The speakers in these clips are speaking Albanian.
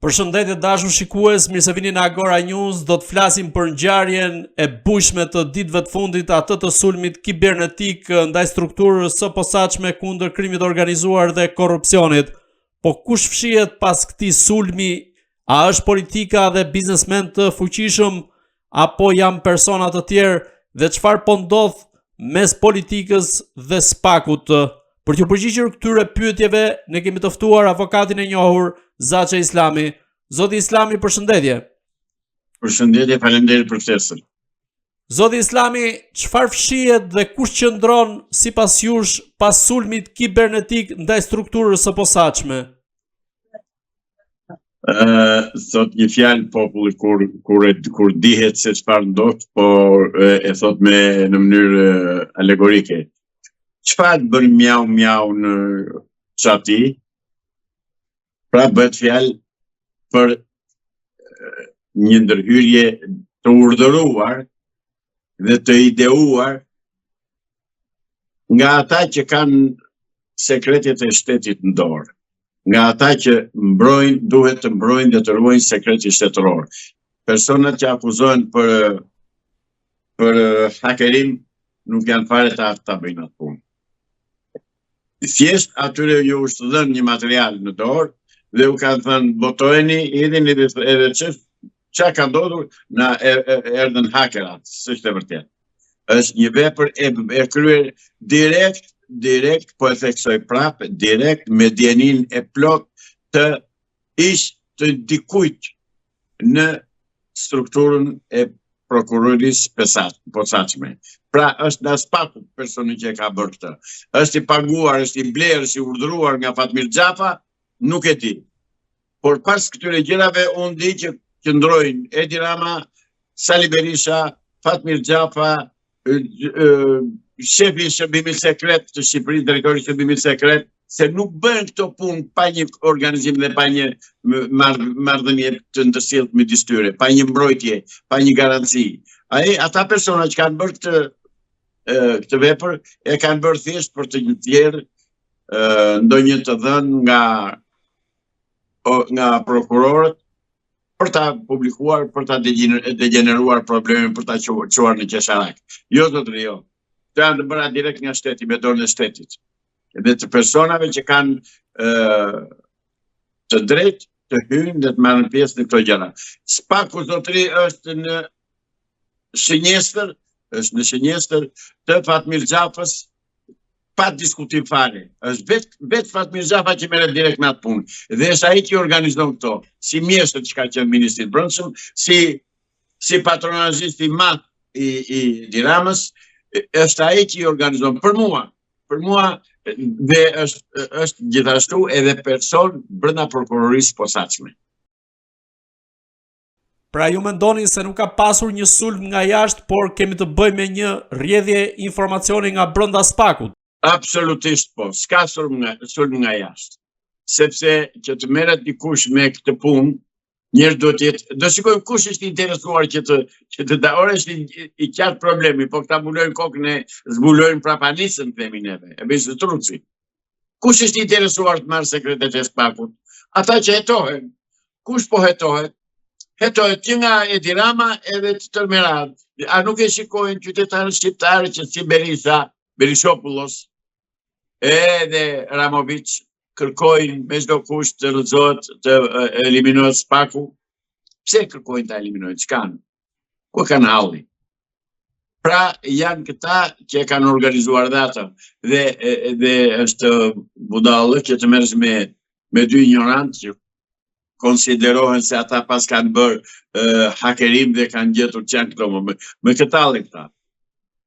Përshëndetje dashur shikues, mirë se vini në Agora News. Do të flasim për ngjarjen e bujshme të ditëve të fundit, atë të sulmit kibernetik ndaj strukturës së posaçme kundër krimit të organizuar dhe korrupsionit. Po kush fshihet pas këtij sulmi? A është politika dhe biznesmenë të fuqishëm apo janë persona të tjerë dhe çfarë po ndodh mes politikës dhe SPAK-ut? Për t'iu përgjigjur këtyre pyetjeve, ne kemi të ftuar avokatin e njohur Zaçe Islami. Zoti Islami, përshëndetje. Përshëndetje, faleminderit për ftesën. Zoti Islami, çfarë fshihet dhe kush qëndron sipas jush pas sulmit kibernetik ndaj strukturës së posaçme? Ë thot një fjalë populli kur kur e, kur dihet se çfarë ndodh, po e, e thot me në mënyrë alegorike. Çfarë bën mjau mjau në çati? Pra bëhet fjalë për një ndërhyrje të urdhëruar dhe të ideuar nga ata që kanë sekretet e shtetit në dorë, nga ata që mbrojnë, duhet të mbrojnë dhe të ruajnë sekretin shtetëror. Personat që akuzohen për për hakerim nuk janë fare të aftë ta bëjnë atë punë. Thjesht atyre ju është dhënë një material në dorë dhe u kanë thënë botojeni, hidhini edhe edhe çe ça ka ndodhur na e, e, erdhën hakerat, s'është e vërtetë. Është një vepër e, e kryer direkt, direkt, po e theksoj prapë, direkt me dijeninë e plotë të ish të dikujt në strukturën e prokurorisë posaçme. Pra është nga SPAK-u personi që e ka bërë këtë. Është i paguar, është i blerë, është i urdhëruar nga Fatmir Xhafa, nuk e di. Por pas këtyre gjërave unë di që qëndrojnë Edi Rama, Sali Berisha, Fatmir Xhafa, shefi i shërbimit sekret të Shqipërisë, drejtori i shërbimit sekret, se nuk bëhen këto punë pa një organizim dhe pa një marrëdhënie të ndërsjelltë midis tyre, pa një mbrojtje, pa një garanci. Ai ata persona që kanë bërë këtë këtë vepër e kanë bërë thjesht për të nxjerrë ndonjë të dhënë nga nga prokurorët për ta publikuar, për ta degjeneruar problemin, për ta çuar në qesharak. Jo, zotëri, jo. Këto janë të bëra direkt nga shteti, me dorën e shtetit. Dhe të personave që kanë ë të drejtë të hyjnë dhe të marrin pjesë në këto gjëra. Spaku zotëri është në shënjestër, është në shënjestër të Fatmir Xhafës pa diskutim fare. Është vetë vet Fatmir Xhafa që merret direkt me atë punë. Dhe është ai që organizon këto, si mjeshtër që ka qenë ministri i Brendshëm, si si patronazhist i madh i i Edi Ramës, është ai që i organizon për mua. Për mua dhe është është gjithashtu edhe person brenda prokurorisë posaçme. Pra ju mendoni se nuk ka pasur një sulm nga jashtë, por kemi të bëjmë me një rrjedhje informacioni nga brenda SPAK-ut. Absolutisht po, s'ka sulm nga, sulm nga jashtë. Sepse që të merret dikush me këtë punë, njëherë duhet të jetë, do shikojmë kush është i interesuar që të që të da, ore është i, i qartë problemi, po këta mbulojnë kokën e zbulojnë prapanicën, themi neve, e bëjnë si truci. Kush është i interesuar të marrë sekretet e SPAK-ut? Ata që hetohen. Kush po hetohet? Hetohet që nga Edi Rama edhe të tërë me radhë. A nuk e shikojnë qytetarët shqiptarë që si Berisha, Berishopullos, edhe Ramovic, kërkojnë me çdo kusht të rrëzohet, të eliminohet SPAK-u? Pse kërkojnë ta eliminojnë? Ç'kanë? Ku e kanë hallin? Pra janë këta që e kanë organizuar dhe atë dhe dhe është budallëk që të merresh me me dy injorantë që konsiderohen se ata paskan bërë uh, hakerim dhe kanë gjetur që janë këto më, me këta këta.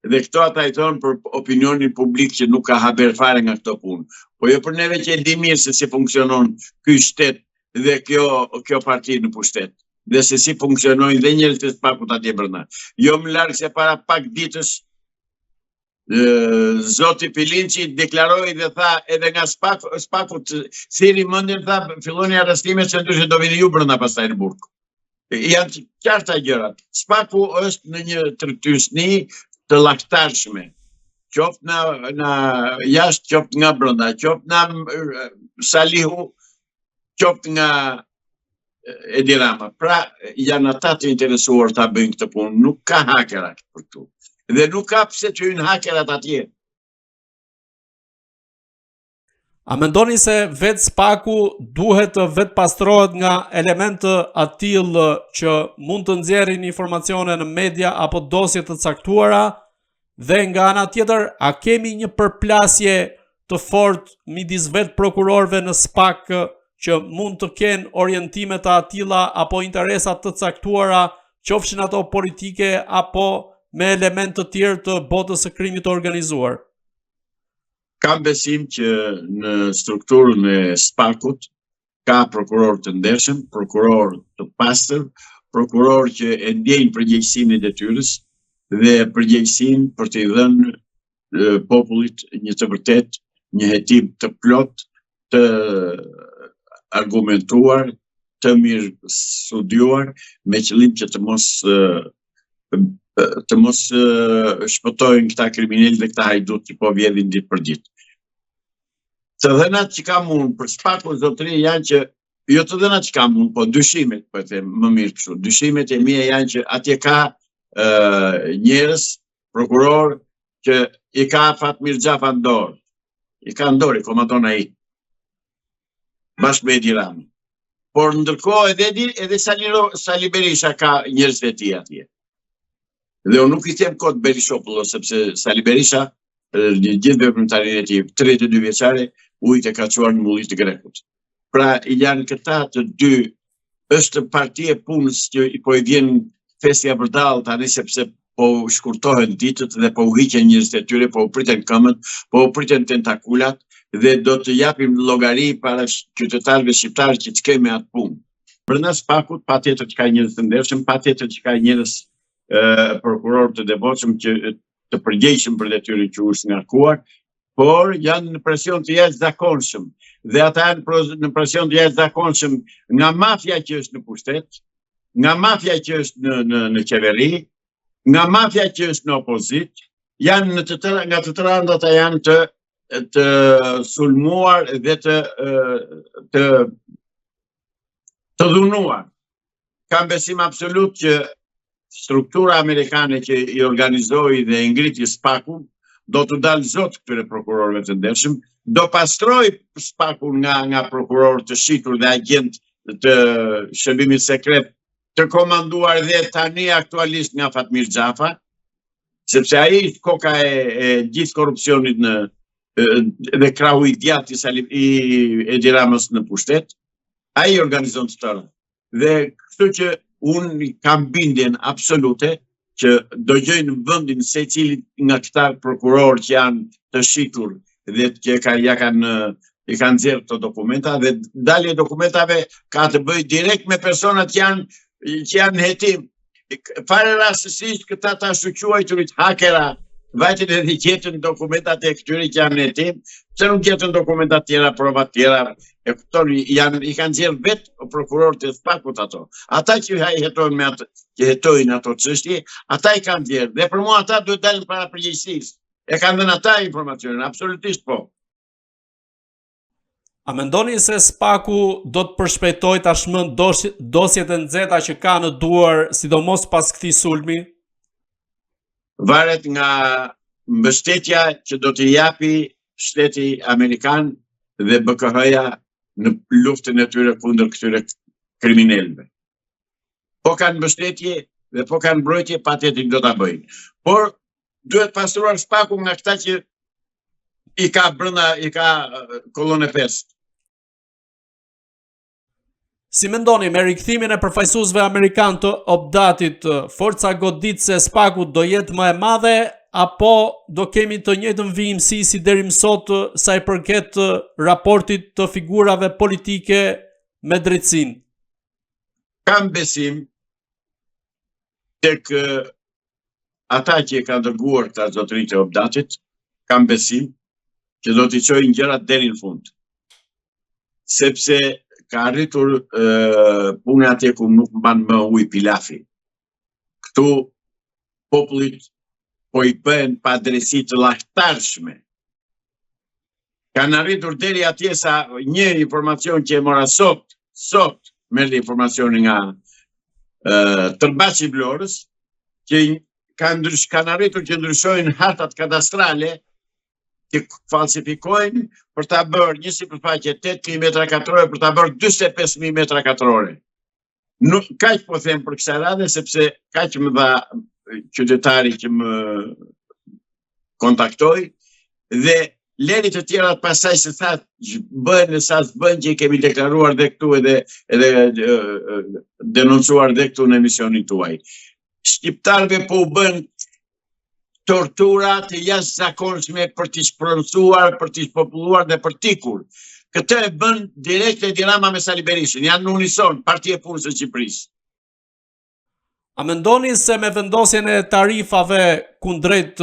Dhe këto ata i thonë për opinionin publik që nuk ka haber fare nga këto punë. Po jo për neve që e di mirë se si funksionon ky shtet dhe kjo, kjo parti në pushtet dhe se si funksionojnë dhe njerëzit e SPAK-ut atje brenda. Jo më larg se para pak ditësh zoti Pilinçi deklaroi dhe tha edhe nga SPAK, SPAK-u thirri mendjen tha filloni arrestimet se ndryshe do vini ju brenda pastaj në burg. Janë të qarta gjërat. SPAK-u është në një trysni të llahtarshme. Qoftë nga nga jashtë, qoftë nga brenda, qoftë nga Salihu, qoftë nga. Edi Rama. Pra, janë ata të interesuar ta bëjnë këtë punë, nuk ka hakera për këtu. Dhe nuk ka pse të hyjnë hakerat atje. A mendoni se vetë Spaku duhet të vetëpastrohet nga elementë të atillë që mund të nxjerrin informacione në media apo dosje të caktuara dhe nga ana tjetër a kemi një përplasje të fortë midis vetë prokurorëve në SPAK që mund të kenë orientime të atilla apo interesa të caktuara, qofshin ato politike apo me elementë të tjerë të botës së krimit të organizuar? Kam besim që në strukturën e SPAK-ut ka prokurorë të ndershëm, prokurorë të pastër, prokurorë që e ndjejnë përgjegjësinë e detyrës dhe përgjegjësinë për t'i dhënë popullit një të vërtetë, një hetim të plotë, të argumentuar, të mirëstudiuar, me qëllim që të mos të mos shpëtojnë këta kriminelë dhe këta hajdutë që po vjedhin ditë për ditë. Të dhënat që kam unë për SPAK-un zotëri janë që jo të dhënat që kam unë, po dyshimet, po e them më mirë kështu. Dyshimet e mia janë që atje ka ë njerëz prokurorë që i ka Fatmir Xhafa në dorë. I ka në dorë, i komandon ai. Bashkë me Edi Ramën. Por ndërkohë edhe Edi, edhe Sali, Sali Berisha ka njerëzit e tij atje. Dhe unë nuk i them kot Berishopullo, sepse Sali Berisha në gjithë veprimtarinë e tij, 32 vjeçare, ujët e ka çuar në mulli të grekut. Pra janë këta të dy, është parti e punës që po i vjen festja vërdallë tani sepse po u shkurtohen ditët dhe po u hiqen njerëzit e tyre, po u priten këmbët, po u priten tentakulat dhe do të japim llogari para qytetarëve shqiptarë që ç'ke me atë punë. Brenda SPAK-ut patjetër që ka njerëz të ndershëm, patjetër që ka njerëz prokurorë të devotshëm që të përgjegjshëm për detyrën që u është ngarkuar, por janë në presion të jashtëzakonshëm dhe ata janë në presion të jashtëzakonshëm nga mafia që është në pushtet, nga mafia që është në në në qeveri, nga mafia që është në opozitë, janë në të tëra nga të tëra anët ata janë të të sulmuar dhe të të të dhunuar. Kam besim absolut që struktura amerikane që i organizoi dhe e ngriti SPAK-un, do t'u dalë zot këtyre prokurorëve të ndershëm, do pastrojë SPAK-un nga, nga prokurorë të shitur dhe agjentë të shërbimit sekret të komanduar dhe tani aktualisht nga Fatmir Xhafa, sepse ai është koka e, e gjithë korrupsionit në dhe krahu i djathtë i, Sali, i Edi Ramës në pushtet, ai organizon të tëra. Dhe kështu që unë kam bindjen absolute që do gjejnë vendin secilit nga këta prokurorë që janë të shitur dhe që ka, ja kanë i kanë nxjerrë këto dokumenta dhe dalja e dokumentave ka të bëjë direkt me personat që janë që janë në hetim. Fare rastësisht këta të ashtuquajturit hakera vajtën edhe gjetën dokumentat e këtyre që janë në hetim, pse nuk gjetën dokumentat tjera, prova tjera, e kuptoni, janë, i kanë nxjerrë vetë prokurorët e SPAK-ut ato. Ata që hetojnë me atë, që hetojnë ato çështje, ata i kanë nxjerrë. Dhe për mua ata duhet dalin para përgjegjësisë. E kanë dhënë ata informacionin, absolutisht po. A mendoni se SPAK-u do të përshpejtojë tashmë dosjet e nxehta që ka në duar, sidomos pas këtij sulmi? Varet nga mbështetja që do t'i japi shteti amerikan dhe BKH-ja në luftën e tyre kundër këtyre kriminelëve. Po kanë mbështetje dhe po kanë mbrojtje, patjetër do ta bëjnë. Por duhet pastruar SPAK-u nga këta që i ka brenda, i ka kollonë e pestë. Si mendoni, me rikthimin e përfaqësuesve amerikanë të OPDAT-it, forca goditëse e SPAK-ut do jetë më e madhe apo do kemi të njëjtën vijimësi si deri më sot sa i përket raportit të figurave politike me drejtësinë? Kam besim tek ata që e kanë dërguar këta zotërinjtë e OPDAT-it, kam besim që do t'i çojnë gjërat deri në fund. Sepse ka arritur puna atje ku nuk mban më ujë pilafi. Këtu popullit po i bëhen padrejtësi të llahtarshme. Kanë arritur deri atje sa një informacion që e mora sot, sot, Merrni informacionin nga Tërbaçi i Vlorës, që kanë ndrysh, kanë arritur që ndryshojnë hartat kadastrale që falsifikojnë për ta bërë një sipërfaqe 8.000 metra katrore për ta bërë 45.000 metra katrore. Nuk kaq po them për kësaj radhe sepse kaq më dha qytetari që më kontaktoi dhe lëri të tjerat pastaj se sa bëhen e sa s'bëhen që i kemi deklaruar dhe këtu edhe edhe denoncuar dhe këtu në emisionin tuaj. Shqiptarëve po u bëhen tortura të jashtëzakonshme për t'i shpronësuar, për t'i shpopulluar dhe për t'ikur. Këtë e bën direkt Edi Rama me Sali Berishën, janë në unison, Partia e Punës së Shqipërisë. A mendoni se me vendosjen e tarifave kundrejt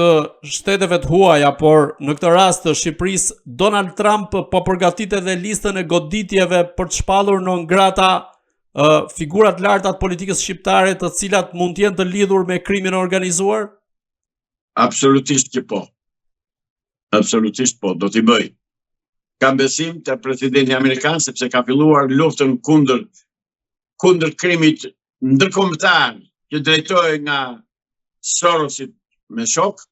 shteteve të huaja, por në këtë rast të Shqipërisë, Donald Trump po përgatit edhe listën e goditjeve për të shpallur non grata figura të larta të politikës shqiptare të cilat mund të jenë të lidhur me krimin e organizuar? Absolutisht që po. Absolutisht po, do t'i bëjë. Kam besim te presidenti amerikan sepse ka filluar luftën kundër kundër krimit ndërkombëtar që drejtohej nga Sorosit me shokë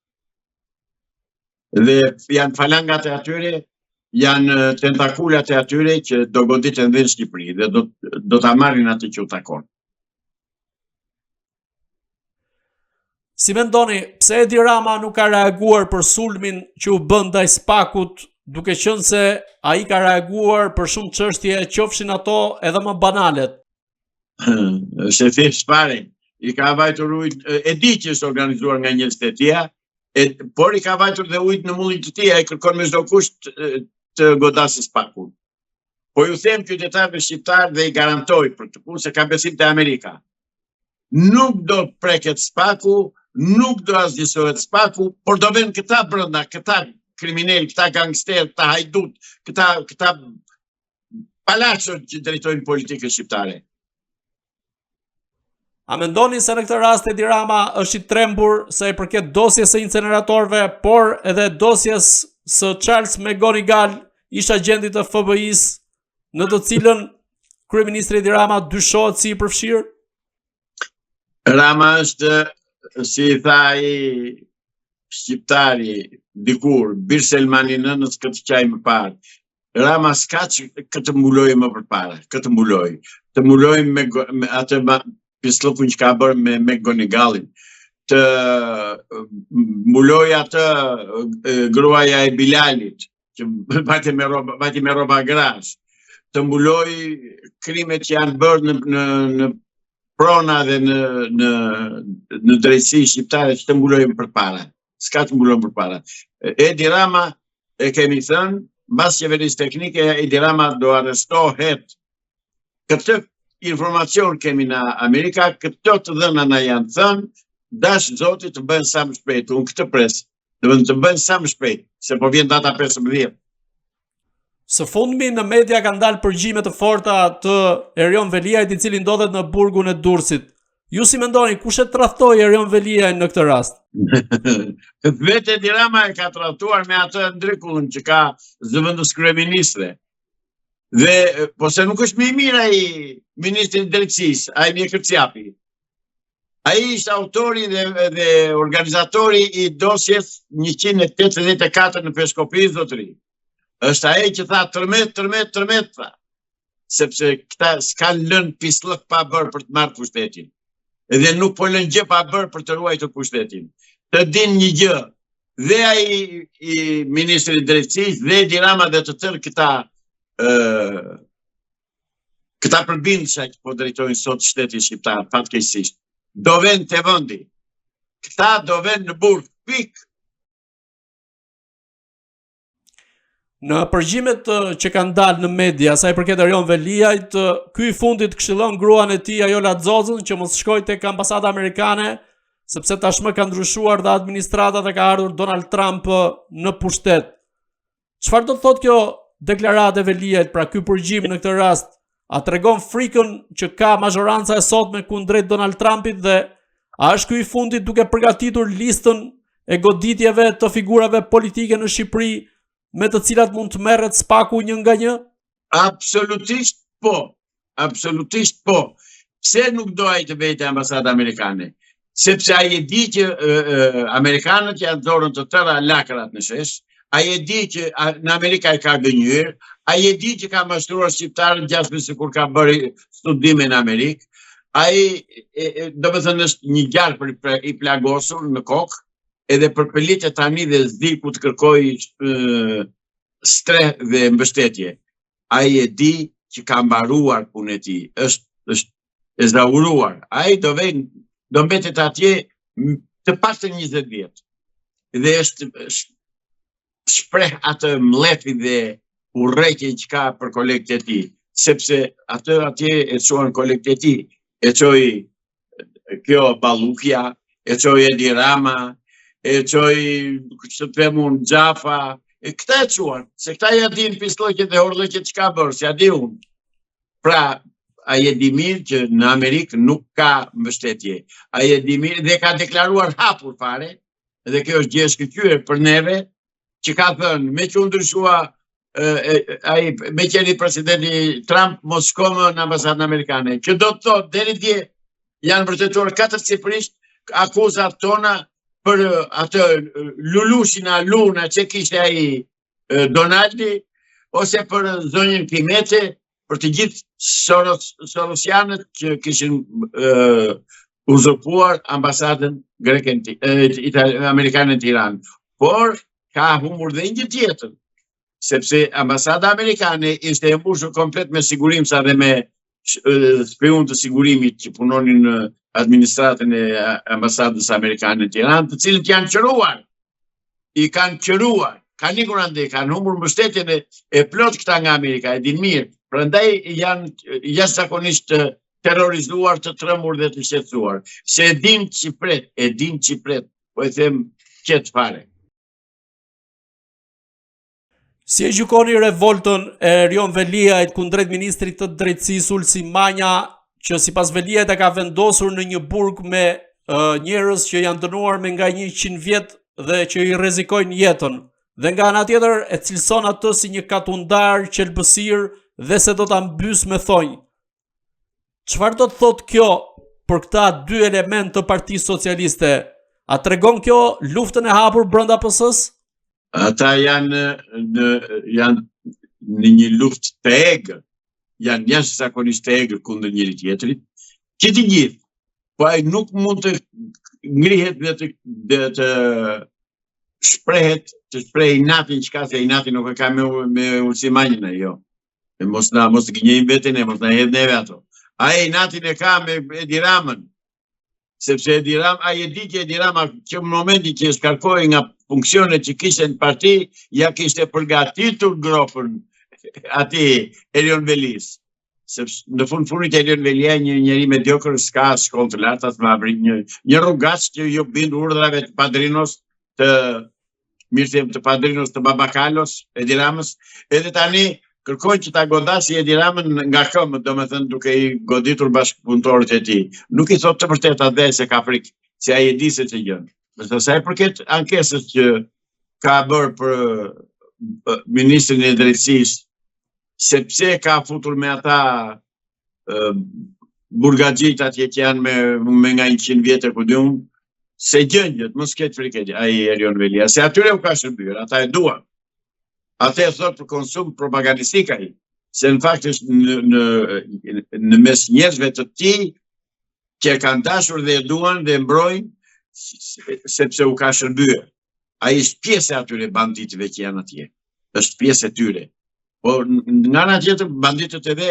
dhe janë falangat e atyre, janë tentakulat e atyre që do goditen dhe në Shqipëri dhe do, do ta marrin atë që u takon. Si mendoni, pse Edi Rama nuk ka reaguar për sulmin që u bë ndaj SPAK-ut, duke qenë se ai ka reaguar për shumë çështje, qofshin ato edhe më banalet? Është e thjeshtë fare. I ka vajtur ujë, e di që është organizuar nga njerëz të tij, e, por i ka vajtur dhe ujë në mullinj të tij, ai kërkon me çdo kusht të godasë SPAK-un. Po ju them qytetarëve shqiptarë dhe i garantoj për këtë punë se kam besim te Amerika. Nuk do preket SPAK-u, nuk do asgjësohet SPAK-u, por do venë këta brenda, këta kriminelë, këta gangsterë, këta hajdutë, këta, këta palaçot që drejtojnë politikën shqiptare. A mendoni se në këtë rast Edi Rama është i trembur sa i përket dosjes së inceneratorëve, por edhe dosjes së Charles McGonigal, ish agjentit të FBI-së, në të cilën kryeministri Edi Rama dyshohet si i përfshirë? Rama është, si i tha ai shqiptari dikur, bir Selmani nënës kë të qajë më parë. Rama s'ka që kë të mbulojë më përpara, kë të mbulojë. Të mbulojë me, me atë pisllëkun që ka bërë me McGonigalin, të mbulojë atë gruaja e Bilalit, që vajti me rroba, vajti me rroba grash, të mbulojë krimet që janë bërë në, në, në prona dhe në, në, në drejtësi shqiptare që të mbulojë më përpara. S'ka të mbulon përpara. Edi Rama e kemi thënë, mbas qeverisë teknike, Edi Rama do arrestohet. Këtë informacion kemi nga Amerika, këto të dhëna na janë thënë, dashtë Zoti të bëhen sa më shpejt, unë këtë pres, do të bëhen sa më shpejt, se po vjen data 15. Së fundmi në media kanë dalë përgjime të forta të Erion Veliajt, i cili ndodhet në burgun e Durrësit. Ju si mendoni, kush e tradhtoi Erion Veliajn në këtë rast? Vetë Edi Rama e ka tradhtuar me atë ndrikullën që ka zëvendëskryeministre. Dhe, po se nuk është më i mirë ai ministri i drejtësisë, ai mjekërcjapi. Ai ishte autori dhe, dhe organizatori i dosjes 184 në Peshkopi, zotëri. Është ai që tha tërmet, tërmet, tërmet, tha. Sepse këta s'kanë lënë pisllëk pa bërë për të marrë pushtetin. Edhe nuk po lënë gjë pa bërë për të ruajtur pushtetin. Të dinë një gjë, dhe ai i ministri i drejtësisë, dhe Edi Rama dhe të tërë këta ë Këta përbindësha që po drejtojnë sot shtetin shqiptar, fatkeqësisht, do venë te vendi. Këta do venë në burg, pikë. Në përgjimet që kanë dalë në media, sa i përket Erion Veliajt, ky i fundit këshillon gruan e tij Ajola Xhoxhën që mos shkojë tek ambasada amerikane, sepse tashmë ka ndryshuar dhe administrata dhe ka ardhur Donald Trump në pushtet. Çfarë do të thotë kjo deklaratë e Veliajt, pra ky përgjim në këtë rast, a tregon frikën që ka mazhoranca e sotme kundrejt Donald Trumpit dhe a është ky i fundit duke përgatitur listën e goditjeve të figurave politike në Shqipëri me të cilat mund të merret SPAK-u një nga një? Absolutisht po. Absolutisht po. Pse nuk do ai të vejë te ambasada amerikane? Sepse ai e di që e, e, amerikanët ia nxorën të tëra lakrat në shesh, ai e di që në Amerikë ai ka gënjyer, ai e di që ka mashtruar shqiptarët gjasme sikur ka bërë studime në Amerikë, ai e, e, domethënë është një gjarpër i plagosur në kokë, edhe përpëlitet tani dhe s'di ku të kërkojë strehë dhe mbështetje. Ai e di që ka mbaruar puna e tij, është është ezauruar. Ai do vej do mbetet atje të paktën 20 vjet. Dhe është shpreh atë mllefin dhe urrejtjen që ka për kolegët e tij, sepse atë atje e çuan kolegët e tij, e çoi kjo Ballukja, e çoi Edi Rama, e çoi, ç'të them unë, Xhafa, e këta e çuan, se këta ia dinë pisllëqet dhe horllëqet që ka bërë, s'ia di unë. Pra, ai e di mirë që në Amerikë nuk ka mbështetje. Ai e di mirë dhe ka deklaruar hapur fare, dhe kjo është gjë e shkëlqyer për neve, që ka thënë, meqë u ndryshua ai meqë erdhi presidenti Trump mos shko më në ambasadën amerikane, që do të thotë deri dje janë vërtetuar katërcipërisht akuzat tona për atë Lulushin a Luna që kishte ai Donaldi ose për zonjën Kimete për të gjithë Soros, Sorosianët që kishin uh, uzurpuar ambasadën greke amerikane në Tiranë. Por ka humbur dhe një gjë tjetër, sepse ambasada amerikane ishte e mbushur komplet me sigurimsa dhe me spiunë të sigurimit që punonin në administratën e ambasadës amerikane në Tiranë, të cilët janë qëruar i kanë qëruar, kanë ikur andej, kanë humbur mbështetjen e, e plotë këta nga Amerika, e dinë mirë. Prandaj janë jashtëzakonisht të terrorizuar, të trembur dhe të shqetësuar. Se e dinë ç'i pret, e dinë ç'i pret, po e them qetë fare. Si e gjykoni revoltën e Erion Veliajt kundrejt ministrit të Drejtësisë Ulsi Manja, që sipas Veliajt e ka vendosur në një burg me uh, njerëz që janë dënuar me nga 100 vjet dhe që i rrezikojnë jetën. Dhe nga ana tjetër e cilëson atë si një katundar qelbësirë dhe se do ta mbysë me thonj. Çfarë do të thotë kjo për këta dy elementë të Partisë Socialiste? A tregon kjo luftën e hapur brenda PS-së? Ata janë në janë në një luftë të egër, janë jashtëzakonisht të egër kundër njëri tjetrit, që të gjithë, po ai nuk mund të ngrihet dhe të, dhe të shprehet, të shprehë inatin që ka, se inatin nuk e ka me, me Ulsi Manjën, jo. E mos na mos të gënjejmë veten e mos na hedh neve ato. Ai inatin e ka me Edi Ramën, sepse Edi Rama, ai e di që Edi Rama që në momentin që e shkarkoi nga funksionet që kishte në parti, ia kishte përgatitur gropën atij Erion Velisë. Sepse në fund fundit Erion Velia një njeri mediokër s'ka shkollë të lartë as mavri, një një rrugaç që iu bind urdhrave të padrinos të mirë them të padrinos të Babakalos, Edi Ramës, edhe tani kërkon që ta godasi Edi Ramën nga këmbët, domethënë duke i goditur bashkëpunëtorët e tij. Nuk i thotë të vërtetat dhe se ka frikë, se ai e di se ç'gjë. Ndërsa sa i përket ankesës që ka bërë për ministrin e drejtësisë, sepse ka futur me ata burgaxhinjtë atje që janë me, me nga 100 vjet e ku di unë, s'e gjen gjë, mos ketë frikë ai Erion Velia, se atyre u ka shërbyer, ata e duan. Atë e thotë për konsum propagandistik ai, se në fakt është në, në, në mes njerëzve të tij që e kanë dashur dhe e duan dhe e mbrojnë, sepse u ka shërbyer. Ai është pjesë e atyre banditëve që janë atje. Është pjesë e tyre. Po nga ana tjetër banditët edhe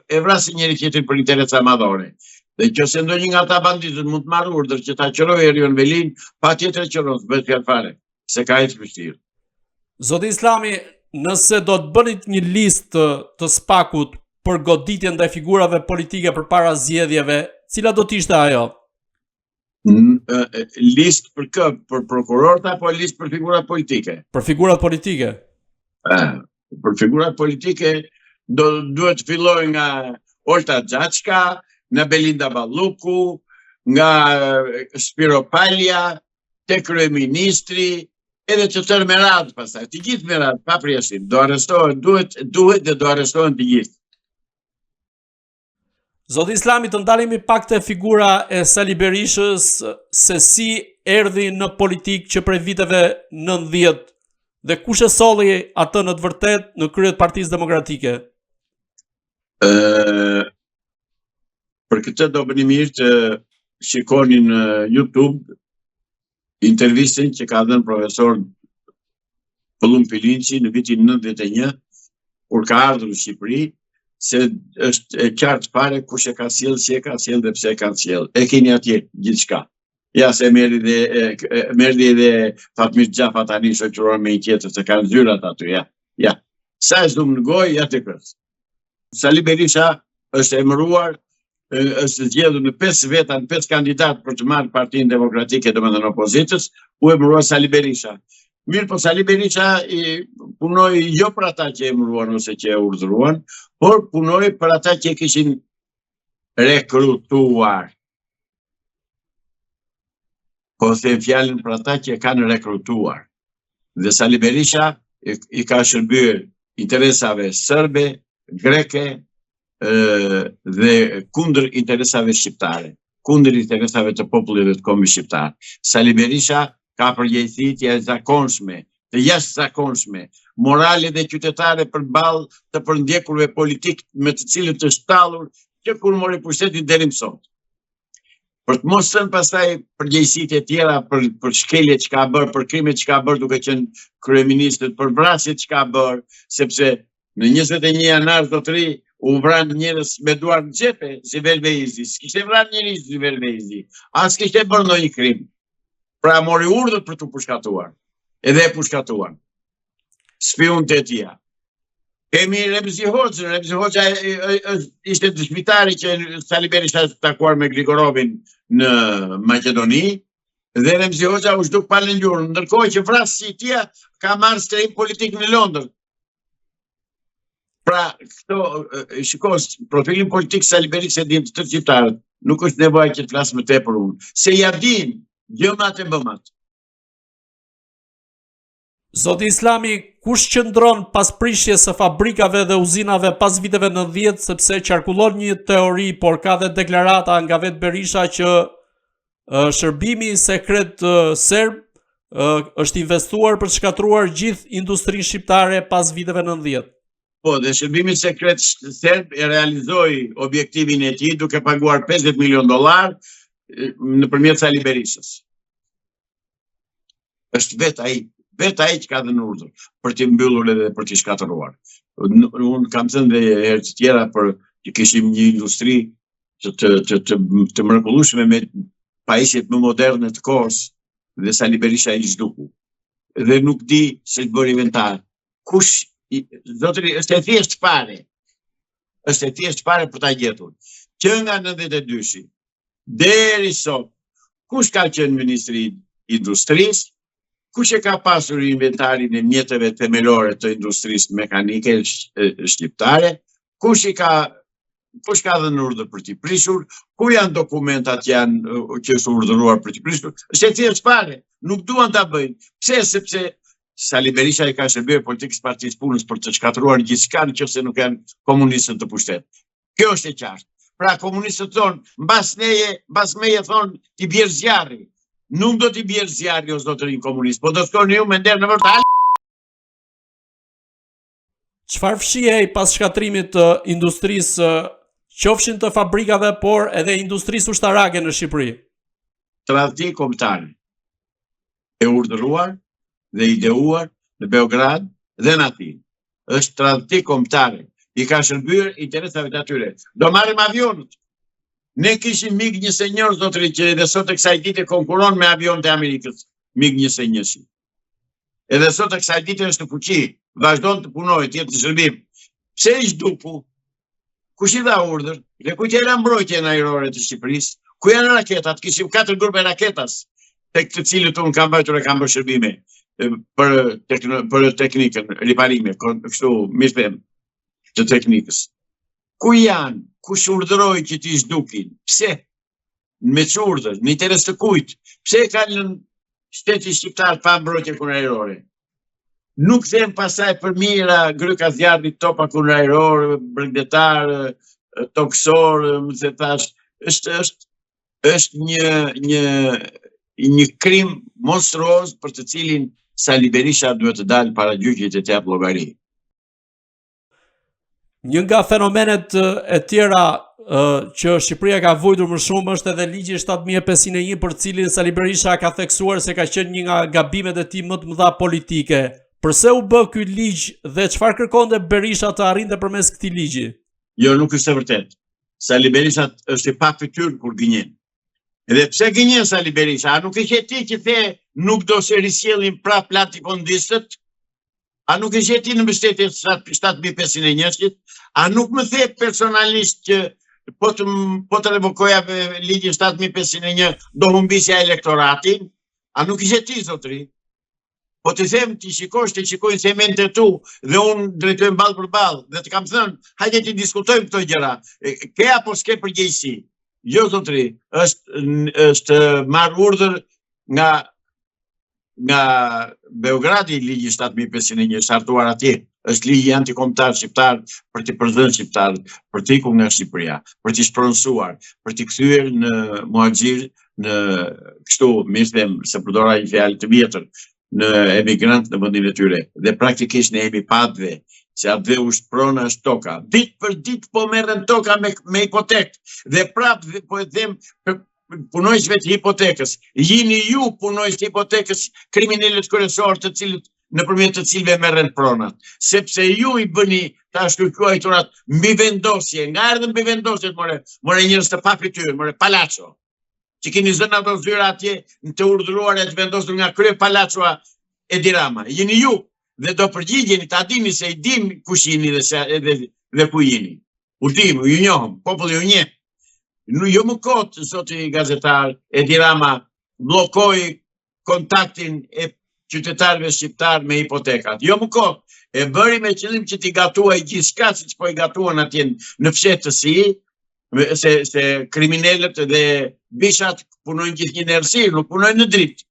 e vrasin njëri tjetrin për interesa madhore. Dhe nëse ndonjë nga ata banditët mund të marrë urdhër që ta qërojë Erion Velinë, patjetër e qëron, s'bëhet fjalë fare, se ka ecë vështirë. Zoti Islami, nëse do të bënit një listë të, të SPAK-ut për goditjen ndaj figurave politike përpara zgjedhjeve, cila do të ishte ajo? Listë për kë? Për prokurorët apo listë për figurat politike? Për figurat politike. Për figurat politike do duhet të fillojë nga Olta Xhaçka, nga Belinda Balluku, nga Spiropalja, te kryeministri, edhe të tërë me radhë pastaj, të gjithë me radhë, pa përjashtim, do arrestohen, duhet, duhet dhe do arrestohen të gjithë. Zoti Islami të ndalemi pak te figura e Sali Berishës se si erdhi në politikë që prej viteve 90 dhe kush e solli atë në të vërtetë në krye të Partisë Demokratike? Ë për këtë do bëni mirë të shikoni në YouTube intervistën që ka dhënë profesor Pëllumb Pilinçi në vitin 91, kur ka ardhur në Shqipëri, se është e qartë fare kush e ka sjellë, si e ka sjellë dhe pse e ka sjellë. E keni atje gjithçka. Ja se merri dhe merri dhe Fatmir Xhafa tani shoqëruar me një tjetër se kanë zyrat aty, ja. Ja. Sa e zumë në gojë, ja të kërës. Sali Berisha është emëruar, është zgjedhur në 5 veta, në 5 kandidatë për të marrë Partinë Demokratike, domethënë opozitës, u emërua Sali Berisha. Mirëpo Sali Berisha i punoi jo për ata që e emëruan ose që e urdhëruan, por punoi për ata që e kishin rekrutuar. Po them fjalën për ata që e kanë rekrutuar. Dhe Sali Berisha i ka shërbyer interesave sërbe, greke dhe kundër interesave shqiptare, kundër interesave të popullit dhe të kombit shqiptar. Sali Berisha ka përgjegjësi të jashtëzakonshme, të jashtëzakonshme, morale dhe qytetare përballë të përndjekurve politikë me të cilët është tallur që kur mori pushtetin deri më sot. Për të mos thënë pastaj përgjegjësitë e tjera për për shkeljet që ka bërë, për krimet që ka bërë duke qenë kryeministër, për vrasjet që ka bërë, sepse në 21 janar zotëri u vranë njerëz me duar në xhepe, Zyber Veizi, s'kishte vrarë njeri Zyber Veizi, as kishte bërë ndonjë krim. Pra mori urdhër për t'u pushkatuar. Edhe e pushkatuan. Spiunët e tij. Kemi Remzi Hoxhën, Remzi Hoxha ishte dëshmitari që Sali Berisha është takuar me Gligorovin në Maqedoni, dhe Remzi Hoxha u zhduk pa lënë gjurmë, ndërkohë që vrasësi i tij ka marrë strehim politik në Londër. Pra, këto, shiko, profilin politik Sali Berishës e dinë të gjithë shqiptarët, nuk është nevoja që të flas më tepër unë, se ia dinë gjëmat e bëmat. Zoti Islami, kush qëndron pas prishjes së fabrikave dhe uzinave pas viteve 90 sepse qarkullon një teori, por ka dhe deklarata nga vetë Berisha që shërbimi sekret serb është investuar për të shkatërruar gjithë industrinë shqiptare pas viteve 90. Po, dhe shërbimi sekret serb e realizoi objektivin e tij duke paguar 50 milion dollarë nëpërmjet Sali Berishës. Është vetë ai, vetë ai që ka dhënë urdhër për t'i mbyllur edhe për t'i shkatërruar. Unë kam thënë dhe herë të tjera për që kishim një industri të të të të, të mrekullueshme me pajisjet më moderne të kohës dhe Sali Berisha i zhduku. Dhe nuk di se ç'bëri inventar. Kush zotëri është e thjeshtë fare. Është e thjeshtë fare për ta gjetur. Që nga 92-shi Deri sot, kush ka qenë ministri i industrisë, kush e ka pasur inventarin e mjeteve themelore të industrisë mekanike shqiptare, kush i ka kush ka dhënë urdhër për t'i prishur, ku janë dokumentat që janë që është urdhëruar për t'i prishur, është e thjeshtë fare, nuk duan ta bëjnë. Pse? Sepse Sali Berisha i ka shërbyer politikës Partisë Punës për të shkatërruar gjithçka në qoftë se nuk janë komunistët në pushtet. Kjo është e qartë. Pra komunistët thonë, mbas neje, mbas meje thonë, t'i bjerë zjarri. Nuk do t'i bjerë zjarri o zotërinj komunistë, po do shkoni ju me nder në vërtë. Çfarë fshihej pas shkatërrimit të industrisë, qofshin të fabrikave, por edhe industrisë ushtarake në Shqipëri? Tradhti kombëtare e urdhëruar dhe ideuar në Beograd dhe në Athinë. Është tradhti kombëtare. I ka shërbyer interesave të atyre. Do marrim avionët. Ne kishim MiG 21 zotëri që edhe sot e kësaj dite konkuron me avionët e Amerikës. MiG 21. Edhe sot e kësaj dite është në fuqi, vazhdon të punojë, të jetë në shërbim. Pse i zhduku? Kush i dha urdhër? Dhe kujt ia la mbrojtjen ajrore të Shqipërisë? Ku janë raketat? Kishim katër grupe raketash, tek të cilët unë kam vajtur e kam bërë shërbime për tekn për teknikën, riparime, kështu mirë them, të teknikës. Ku janë? Kush urdhëroi që t'i zhdukin? Pse? Me ç'urdhër, në interes të kujt? Pse e kanë lënë shtetin shqiptar pa mbrojtje kundërajrore? Nuk them pastaj për mijëra gryka zjarri, topa kundërajrorë, bregdetarë, tokësor, më se thash, është është është një një një krim monstruoz për të cilin Sali Berisha duhet të dalë para gjyqit e të japë llogari. Një nga fenomenet e tjera që Shqipëria ka vuajtur më shumë është edhe ligji 7501 për cilin Sali Berisha ka theksuar se ka qenë një nga gabimet e tij më të mëdha politike. Përse u bë ky ligj dhe çfarë kërkonte Berisha të arrinte përmes këtij ligji? Jo, nuk është e vërtetë. Sali Berisha është i pafytyrë kur gënjen. Dhe pse gënjen Sali Berisha? A nuk ishe ti që the nuk do se risjellim prapë latifondistët? A nuk ishe ti në mbështetje të 7501-shit? A nuk më the personalisht që po të, po të revokoja ligjin 7501 do humbisja elektoratin? A nuk ishe ti, zotri? Po të them ti shikosh, të shikojnë se mendtë e tu dhe unë drejtojmë ballë për ballë dhe të kam thënë, hajde t'i diskutojmë këto gjëra. Ke apo s'ke përgjegjësi? Jo zotri, është është marrë urdhër nga nga Beogradi ligji 7501 është hartuar atje. Është ligji antikombëtar shqiptar për t'i përzënë shqiptarët, për të ikur nga Shqipëria, për t'i shpronësuar, për t'i kthyer në muhaxhir, në kështu, mirë them, se përdora një fjalë të vjetër, në emigrant në vendin e tyre. Dhe praktikisht ne jemi pa atdhe, se atdheu është prona është toka. Ditë për ditë po merren toka me, me hipotekë. Dhe prapë po e them punonjësve të hipotekës. Jini ju punonjës të hipotekës kriminelët kryesorë të cilët nëpërmjet të cilëve merren pronat, sepse ju i bëni të ashtuquajturat mbivendosje, nga erdhën mbivendosjet, more, more njerëz të pafytyrë, more palaço, që keni zënë ato zyra atje në të urdhëruar e të vendosur nga kryepalaçoja Edi Rama. Jeni ju dhe do përgjigjeni ta dini se i dim kush jeni dhe, se, dhe, dhe ku jeni. U dim, ju njohëm, populli ju njeh. Nuk jo më kot, zoti gazetar, Edi Rama bllokoi kontaktin e qytetarëve shqiptarë me hipotekat. Jo më kot, e bëri me qëllim që t'i gatuaj gjithçka siç po i gatuan atje në fshehtësi, se, se kriminelët dhe bishat punojnë gjithnjë në errësirë, nuk punojnë në dritë.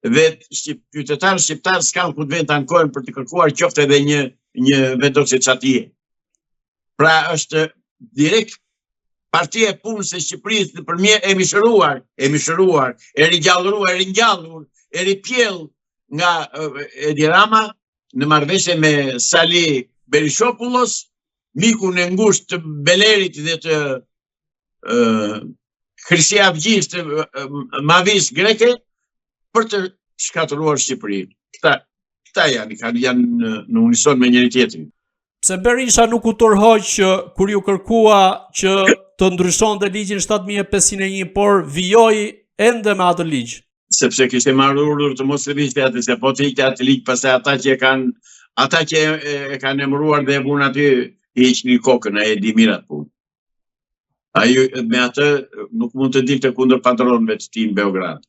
Dhe shqip, qytetarët shqiptarë s'kanë ku të venë të ankohen për të kërkuar qoftë edhe një, një vendosje çatie. Pra është direkt Partia e Punës e Shqipërisë nëpërmjet e mishëruar, e mishëruar, e rigjallëruar, e ringjallur, e ripjellë nga Edi Rama në marrëveshje me Sali Berishopullos, mikun e ngushtë të Belerit dhe të Hrisi Avgjisë të mafisë greke për të shkatërruar Shqipërinë. Këta, këta janë, kanë janë në, në unison me njëri tjetrin. Pse Berisha nuk u tërhoq kur iu kërkua që të ndryshonte ligjin 7501, por vijoi ende me atë ligj? Sepse kishte marrë urdhër të mos lëvizte atë, se po të hiqte atë ligj, pastaj ata që e kanë ata që e, e kanë emëruar dhe e vunë aty i hiqnin kokën, ai e di mirë atë punë. Ai me atë nuk mund të dilte kundër padronëve të tij në Beograd.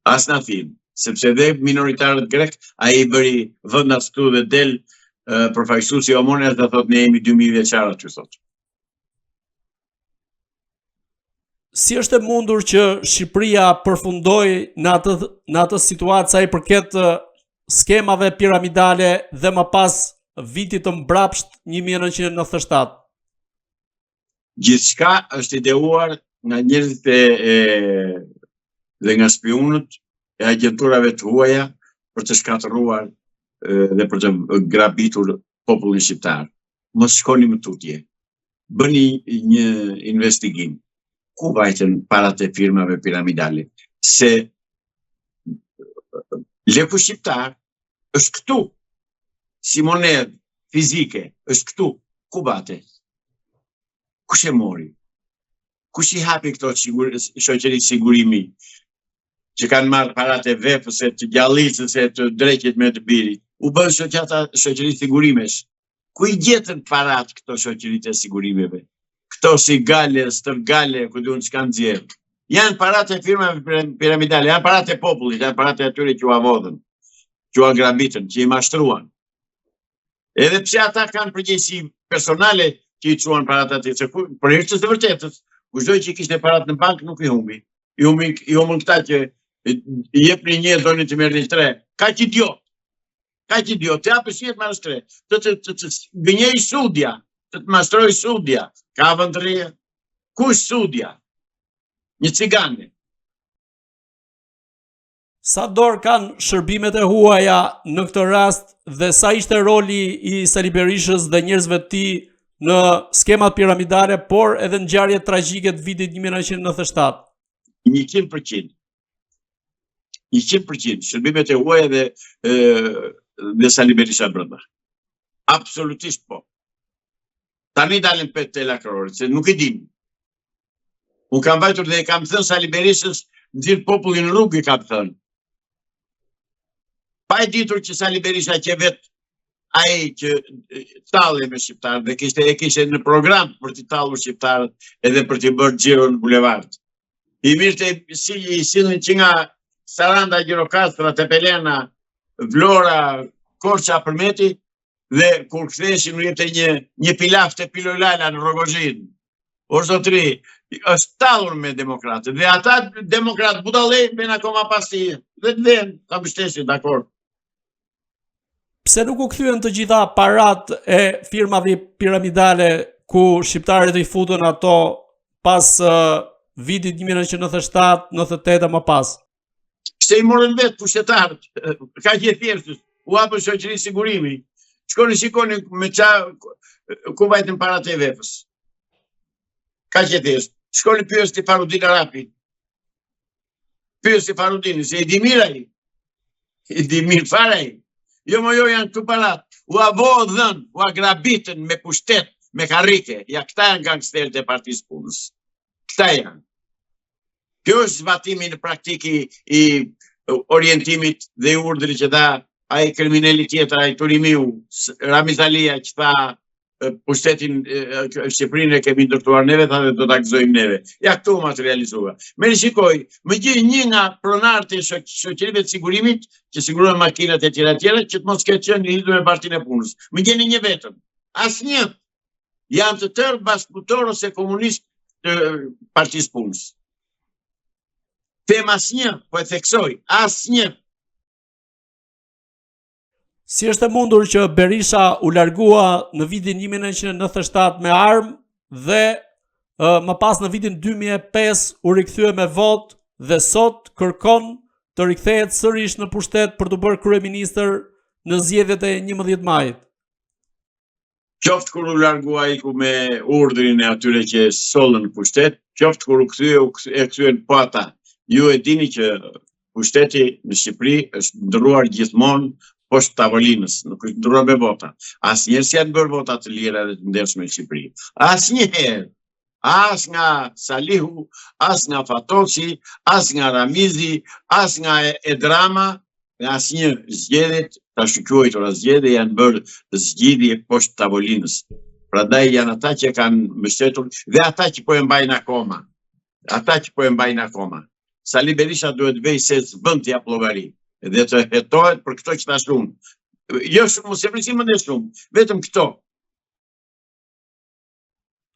As në Athinë, sepse dhe minoritarët grekë, ai i bëri vendas këtu dhe del përfaqësuesi i Omonias dhe thotë ne jemi 2000 vjeçar aty thotë. Si është e mundur që Shqipëria përfundoi në atë në atë situatë sa i përket skemave piramidale dhe më pas vitit të mbrapsht 1997? Gjithçka është ideuar nga njerëzit e, e dhe nga spiunët e agjenturave të huaja për të shkatërruar dhe për të grabitur popullin shqiptar. Mos shkoni më tutje. Bëni një investigim. Ku vajtën parat e firmave piramidale? Se leku shqiptar është këtu. Si monedhë fizike është këtu. Ku vajti? Kush e mori? Kush i hapi këto sigur, shoqëri sigurimi që kanë marrë parat e vefës e të gjallicës e të dreqit me të birit? U bënë shoqata shoqëri sigurimesh. Ku i gjetën parat këto shoqëritë e sigurimeve? Këto si gale, stërgale, ku di unë ç'kanë nxjerrë. Janë parat e firmave piramidale, janë parat e popullit, janë parat e atyre që ua vodhën, që ua grabitën, që i mashtruan. Edhe pse ata kanë përgjegjësi personale që i çuan parat atje, se ku, për hir të së vërtetës, kushdo që kishte parat në bankë nuk i humbi. I humbi i humbën këta që i jepni një donin të merrnin tre. Kaq idiot. Kaq idiot, të japësh një të marrësh tre. Të të të, të gënjej sudja. Të të mashtrojë Sudja, ka vend rrije? Kush Sudja? Një cigane. Sa dorë kanë shërbimet e huaja në këtë rast dhe sa ishte roli i Sali Berishës dhe njerëzve të tij në skemat piramidale, por edhe në ngjarjet tragjike të vitit 1997? 100%. 100% shërbimet e huaja dhe dhe Sali Berisha brenda. Absolutisht po. Tani dalin pe të lakrorët, se nuk e dinë. Unë kam vajtur dhe i kam thënë Sali Berishës, nxirr popullin në rrugë i kam thënë. Pa e ditur që Sali Berisha qe vetë ai që tallej me shqiptarët dhe kishte e kishte në program për t'i tallur shqiptarët edhe për t'i bërë xhiro në bulevard. I mirrte si i sillnin që nga Saranda, Gjirokastra, Tepelena, Vlora, Korça, Përmeti dhe kur ktheheshin u jepte një një pilaf te Pilo Lala në Rrogozhinë. O zotri, është tallur me demokratët dhe ata demokratë budallej vijnë akoma pas tij dhe të vijnë, ta mbështesin, dakord. Pse nuk u kthyen të gjitha paratë e firmave piramidale ku shqiptarët i futën ato pas uh, vitit 1997, 98 e më pas? Pse i morën vetë pushtetarët? Kaq e thjeshtë, u hapën shoqëri sigurimi. Shkoni shikoni me ça ku vajtën paratë e IWF-së. Kaq e thjeshtë. Shkoni pyesni Farudin Arapin. Pyesni Farudinin, se i di mirë ai. I di mirë fare ai. Jo mo jo janë këtu parat. Ua vodhën, ua grabitën me pushtet, me karrike. Ja këta janë gangsterët e Partisë Punës. Këta janë. Kjo është zbatimi në praktikë i orientimit dhe i urdhrit që dha ai krimineli tjetër, ai Turimiu, Ramiz Alia që tha pushtetin Shqipërinë e kemi ndërtuar neve, tha dhe do ta gëzojmë neve. Ja këtu u materializua. Merri shikoj, më gjej një nga pronarët e shoqërive të sigurimit, që sigurojnë makinat e tjera e tjera, që të mos ketë qenë i lidhur me Partinë e Punës. Më gjeni një vetëm. Asnjë. Janë të tërë bashkëpunëtorë ose komunistë të Partisë Punës. Them asnjë, po e theksoj, asnjë. Si është e mundur që Berisha u largua në vitin 1997 me armë dhe më pas në vitin 2005 u rikthye me votë dhe sot kërkon të rikthehet sërish në pushtet për t'u bërë kryeministër në zgjedhjet e 11 majit? Qoftë kur u largua iku me urdhrin e atyre që e sollën në pushtet, qoftë kur u kthye, e kthyen po ata. Ju e dini që pushteti në Shqipëri është ndërruar gjithmonë poshtë tavolinës, nuk është ndërruar me vota. Asnjëherë s'janë bërë vota të lira dhe të ndershme në Shqipëri. Asnjëherë. As nga Salihu, as nga Fatosi, as nga Ramizi, as nga Edi Rama, në asnjë zgjedhjet, të ashtuquajtura zgjedhje, janë bërë zgjidhje poshtë tavolinës. Prandaj janë ata që kanë mbështetur dhe ata që po e mbajnë akoma. Ata që po e mbajnë akoma. Sali Berisha duhet të vejë se s'bën të japë llogari dhe të hetohet për këto që thashë unë. Jo shumë, mos e vrisim mendjen shumë, vetëm këto.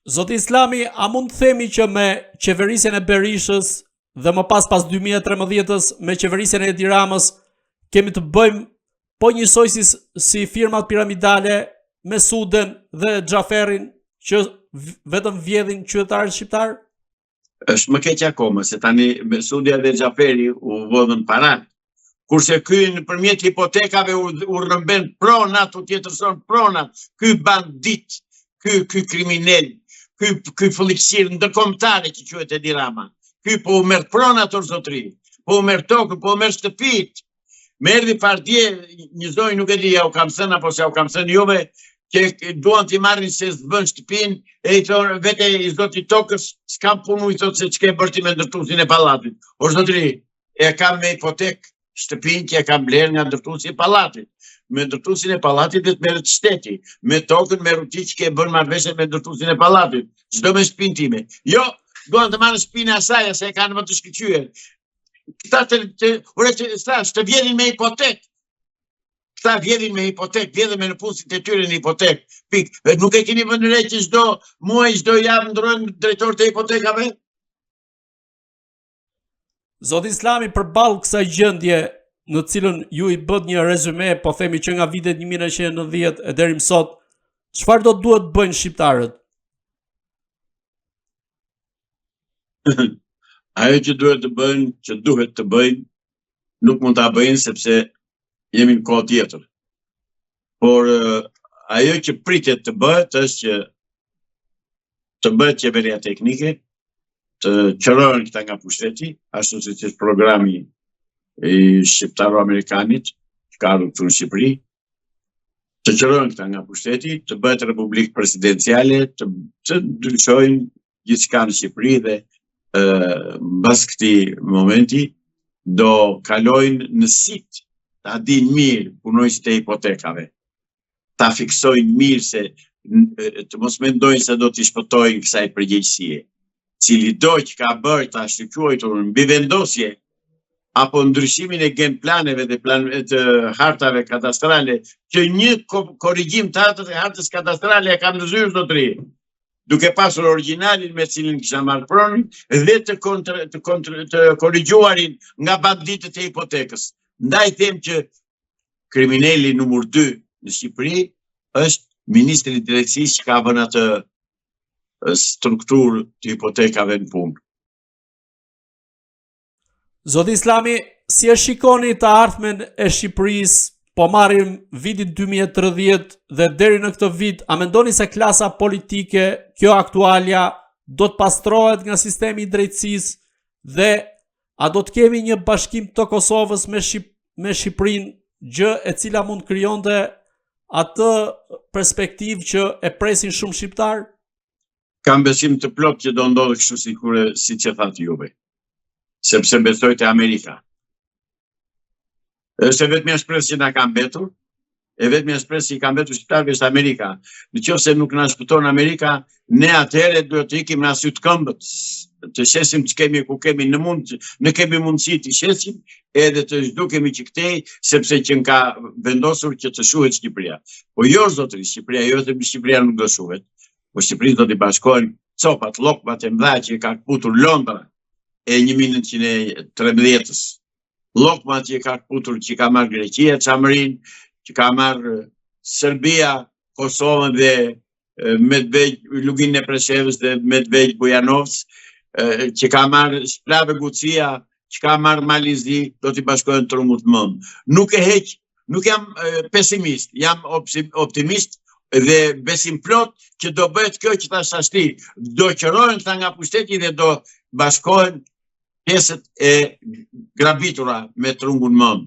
Zoti Islami, a mund të themi që me qeverisjen e Berishës dhe më pas pas 2013-ës me qeverisjen e Edi Ramës kemi të bëjmë po njësoj si, si firmat piramidale me Suden dhe Xhaferrin që vetëm vjedhin qytetarët shqiptarë? Është më keq akoma, se tani me Sudja dhe Xhaferi u vodhën paratë. Kurse ky nëpërmjet hipotekave u, u rrëmben pronat, u tjetërson pronat, ky bandit, ky, ky kriminel, ky, ky fëlliqësirë ndërkombëtare që quhet Edi Rama, ky po u merr pronat or zotri, po u merr tokën, po u merr shtëpitë, Më erdhi pardje një zonjë nuk e di ja u kam thënë apo s'ja u kam thënë juve që duan t'i marrin se s'bën shtëpinë e i thonë vete i zoti tokës s'kam punë i thotë se ç'ke bërë ti me ndërtuesin e pallatit. O zotri, e kam me hipotekë shtëpinë që e kam blerë nga ndërtuesi i pallatit. Me ndërtuesin e pallatit dhe të merret shteti, me tokën me ruti që ke bërë marrëveshje me ndërtuesin e pallatit. Ç'do me shtëpinë time. Jo, duan të marrin shtëpinë e asaj, se e kanë më të shkëlqyer. Këta të, të, ore të, thash, të vjedhin me hipotekë. Këta vjedhin me hipotekë, vjedhin me nëpunësit e tyre në hipotekë. Pikë, dhe nuk e keni vënë re që çdo muaj, çdo javë ndërrojnë drejtorët e hipotekave? Zoti Islami, përballë kësaj gjendje në të cilën ju i bëtë një rezume, po themi që nga vitet 1990 e deri më sot, Çfarë do duhet të bëjnë shqiptarët? Ajo që duhet të bëjnë, që duhet të bëjnë, nuk mund ta bëjnë sepse jemi në kohë tjetër. Por ajo që pritet të bëhet është që të bëhet qeveria teknike, të qërohen këta nga pushteti, ashtu siç është programi i shqiptaro-amerikanit, që ka ardhur këtu në Shqipëri, të qërohen këta nga pushteti, të bëhet republikë presidenciale, të, të ndryshojnë gjithçka në Shqipëri dhe mbas këtij momenti do kalojnë në sitë ta dinë mirë punonjësit e hipotekave. Ta fiksojnë mirë se të mos mendojnë se do t'i shpëtojnë kësaj përgjegjësie. Cilido që ka bërë të ashtuquajturën mbivendosje apo ndryshimin e genplaneve dhe plan, të hartave kadastrale, që një korrigjim të hartës, hartës kadastrale e kam në zyrë zotëri, duke pasur origjinalin me cilin kisha marrë pronën dhe të kontra, të kontra, të korrigjuarin nga banditët e hipotekës. Ndaj them që krimineli numër 2 në Shqipëri është ministri i drejtësisë që ka vënë atë strukturë të hipotekave në punë. Zoti Islami, si e shikoni të ardhmen e Shqipërisë, po marrim vitin 2030 dhe deri në këtë vit, a mendoni se klasa politike, kjo aktualja, do të pastrohet nga sistemi i drejtësisë dhe a do të kemi një bashkim të Kosovës me, Shqip, me Shqipërinë, gjë e cila mund të krijonte atë perspektivë që e presin shumë shqiptarë? Kam besim të plotë që do ndodhë kështu sikur siç e thatë juve. Sepse besoj te Amerika. Është e vetmja shpresë që na ka mbetur, e vetmja shpresë që i ka mbetur shqiptarëve është Amerika. Në qoftë se nuk na shpëton Amerika, ne atëherë duhet të ikim nga sytë këmbët, të shesim që kemi ku kemi në mund, në kemi mundësi të shesim edhe të zhdukemi që këtej, sepse qenka vendosur që të shuhet Shqipëria. Po jo, zotëri, Shqipëria, jo vetëm Shqipëria nuk do shuhet, Po Shqipërisë do t'i bashkohen copat, llokmat e mëdha që i ka këputur Londra e 1913-ës. Llokmat që i ka këputur që ka marrë Greqia, Çamërinë, që ka marrë Serbia, Kosovën dhe Medvegjë, Luginën e Preshevës dhe Medvegjë Bujanovc, që ka marrë Splavë Gucia, që ka marrë Mali i Zi, do t'i bashkohen trungut mëmë. Nuk e heq Nuk jam pesimist, jam optimist dhe besimplotë që do bëhet kjo që thashë tashti, do qërohen këta nga pushteti dhe do bashkohen pjesët e grabitura me trungun mëmë.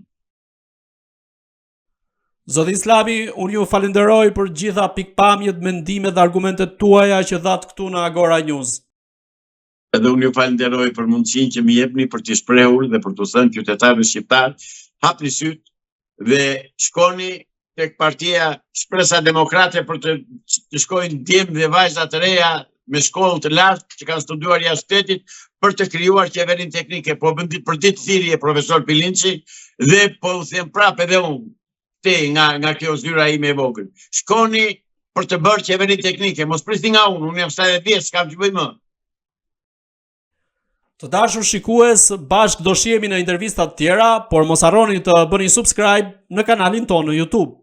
Zoti Islami, unë ju falenderoj për gjitha pikëpamjet, mendimet dhe argumentet tuaja që dhatë këtu në Agora News. Edhe unë ju falenderoj për mundësinë që më jepni për t'i shprehur dhe për t'u thënë qytetarëve shqiptarë, hapni sytë dhe shkoni tek partia Shpresa Demokrate për të, të shkojnë djem dhe vajza të reja me shkollë të lartë që kanë studiuar jashtë shtetit për të krijuar qeverinë teknike. Po bën ditë për ditë thirrje profesor Pilinçi dhe po u them prapë edhe unë te nga nga kjo zyra ime e vogël. Shkoni për të bërë qeverinë teknike, mos prisni nga unë, unë jam 70 vjeç, s'kam ç'bëj më. Të dashur shikues, bashkë do shihemi në intervista të tjera, por mos harroni të bëni subscribe në kanalin tonë në YouTube.